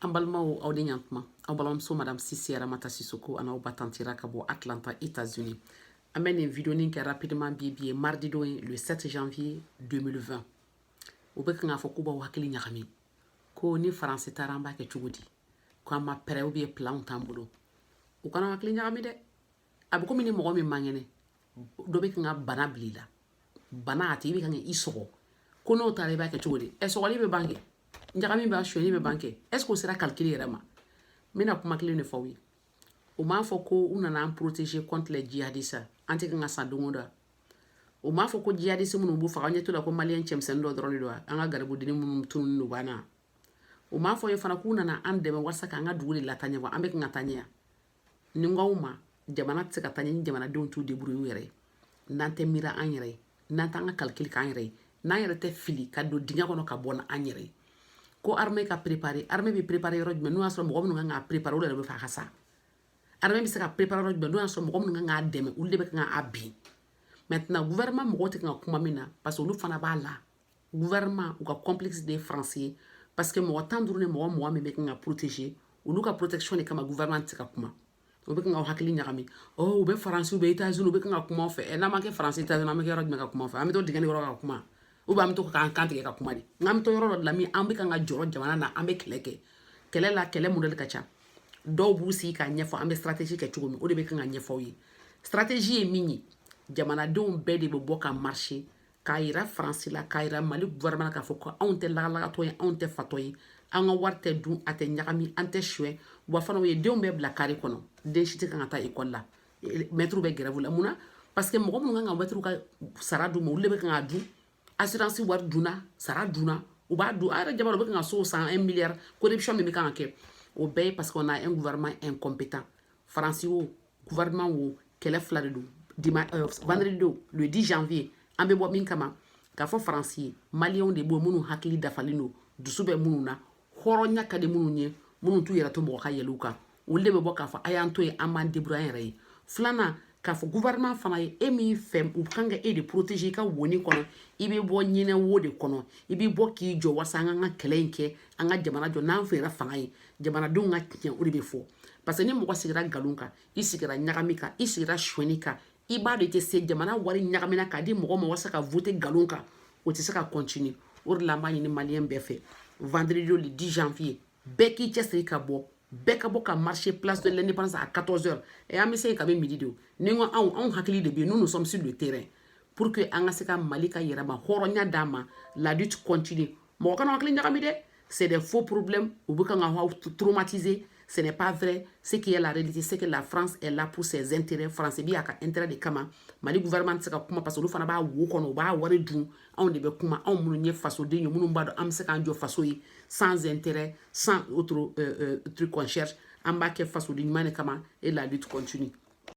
An balimaw, aw ni ɲantuma. Aw balimamuso Madame Sise Aramata Sisoko an'aw ba tantira ka bɔ Atlanta, États-Unis. An bɛ nin vidéo nin kɛ rapidement. Bi bi ye mardi don ye, le 7 janvier 2020. U bɛ kan k'a fɔ k'u b'aw hakili ɲagami ko ni Faransi taara, an b'a kɛ cogo di, ko an ma prêt ou bien plan t'an bolo. U kana hakili ɲagami dɛ. A bɛ komi ni mɔgɔ min man kɛnɛ, dɔ bɛ kan ka bana bila i la, bana a tigi bɛ kan i sɔgɔ, ko n'o taara, i b'a kɛ cogo di? Ɛ, sɔgɔli bɛ ban kɛ, ɲagami b'a sonyɛli bɛ ban kɛ. Est ce que o sera calcul yɛrɛ ma? N bɛna kuma kelen de fɔ aw ye. U m'a fɔ ko u nana an protéger contre les djihadistes. An tɛ kan ka sa don o don. U m'a fɔ ko djihadiste minnu b'u faga, an ɲɛ t'o la, ko Malien cɛmisɛnnin dɔ dɔrɔn de don, an ka garibudennin minnu tununnen don, u b'an na. U m'a fɔ ye fana k'u nana an dɛmɛ walasa k'an ka dugu de lataa ɲɛ wa? An bɛ kan ka taa ɲɛ yan. Ni n ko aw ma, jamana tɛ se ka taa ɲɛ ni jamanadenw t'u débrouiller u yɛrɛ ye, n'an tɛ miiri an yɛrɛ ye, n'an t'an ka calcul k'an yɛrɛ ye, n'an yɛrɛ tɛ fili ka don dingɛ kɔnɔ ka bɔ n'an yɛrɛ ye. Ko armée ka préparer, armée bɛ préparer yɔrɔ jumɛn, n'o y'a sɔrɔ mɔgɔ minnu kan k'a préparer, olu yɛrɛ bɛ fɛ a ka sa? Armée bɛ se ka préparer yɔrɔ jumɛn, n'o y'a sɔrɔ mɔgɔ minnu kan k'a dɛmɛ, olu de bɛ kan k'a bin? Maintenant, gouvernement mɔgɔw tɛ kan ka kuma min na, parce que olu fana b'a la. Gouvernement, u ka complice de ye Français ye, parce que mɔgɔ 15 ni mɔgɔ 20 min bɛ kan ka protéger, olu ka protection de kama gouvernement tɛ se ka kuma. U bɛ kan ka hakili ɲagami. Ɔ, u bɛ Faransi, u bɛ États-Unis, u bɛ kan ka kuma fɛ. Ɛ, n'an ma kɛ Faransi, États-Unis, an bɛ kɛ yɔrɔ jumɛn ka kuma fɛ? An bɛ to dingɛ yɔrɔ ka kuma, ou bien an bɛ to k'an kan tigɛ ka kuma de? N'an bɛ to yɔrɔ dɔ de la min, an bɛ kan ka jɔrɔ jamana na, an bɛ kɛlɛ kɛ. Kɛlɛ la, kɛlɛ modèle ka ca. Dɔw b'u sigi k'a ɲɛfɔ an bɛ stratégie kɛ cogo min. O de bɛ kan ka ɲɛfɔ aw ye. Stratégie ye min ye, jamanadenw bɛɛ de bɛ bɔ ka marcher k'a yira Faransi la, k'a yira Mali gouvernement k'a fɔ ko anw tɛ lagalagatɔ ye, anw tɛ fatɔ ye, an ka wari tɛ dun, a tɛ ɲagami, an tɛ suɲɛ. Wa fana, u ye denw bɛɛ bila carré kɔnɔ, den si tɛ kan ka taa école la, maître bɛ grève la. Mun na? Parce que mɔgɔ minnu kan ka maître ka sara d'u ma, olu de bɛ kan k'a dun. Assurance wari dunna, sara dunna, u b'a dun. A yɛrɛ jabara, u bɛ kan ka so san 1 milliard. Corruption min bɛ kan ka kɛ, o bɛɛ ye parce qu'on a un gouvernement incompétent. Faransi o gouvernement wo, kɛlɛ fila de don. Vendredi don, le 10 janvier, an bɛ bɔ min kama k'a fɔ Faransi ye, Maliyɛnw de bɔ, minnu hakili dafalen don, dusu bɛ minnu na, hɔrɔnya ka di minnu ye, minnu t'u yɛrɛ to mɔgɔ ka yɛlɛ u kan, olu de bɛ bɔ k'a fɔ a y'an to yen, an b'an débrouiller an yɛrɛ ye. Filanan, k'a fɔ gouvernement fana ye, e min fɛ u kan ka e de protéger i ka woni kɔnɔ, i bɛ bɔ ɲinɛ wo de kɔnɔ, i bɛ bɔ k'i jɔ walasa an k'an ka kɛlɛ in kɛ, an ka jamana jɔ n'an fɛra fanga ye, jamanadenw ka tiɲɛ, o de bɛ fɔ. Parce que ni mɔgɔ sigira nkalon kan, i sigira ɲagami kan, i sigira sonyɛni kan, i b'a dɔn i tɛ se. Jamana wari ɲagamina k'a di mɔgɔ ma walasa ka voter nkalon kan, o tɛ se ka continuer. O de la, an b'a ɲini Maliyɛn bɛɛ fɛ, vendredi le 10 janvier, bɛɛ k'i cɛsiri ka bɔ, bɛɛ ka bɔ ka marcher place de l'Indépendance à 14 heures. Et an bɛ se kabi midi de. Ni n ko anw, anw hakili de bɛ yen. Nous, nous sommes sur le terrain pour que an ka se ka Mali ka yɛrɛma hɔrɔnya d'a ma. La lutte continue. Mɔgɔ kana hakili ɲagami dɛ, c'est des faux problèmes. U bɛ kan ka traumatiser, ce n'est pas vrai. Ce qui est la réalité, c'est que la France est là pour ses intérêts. France bi a ka intérêt de kama. Mali gouvernement tɛ se ka kuma parce que olu fana b'a wo kɔnɔ, u b'a wari dun. Anw de bɛ kuma, anw minnu ye fasoden ye, minnu b'a dɔn an bɛ se k'an jɔ faso ye sans intérêt, sans autre truc qu'on cherche. An b'a kɛ fasoden ɲuman de kama et la lutte continue.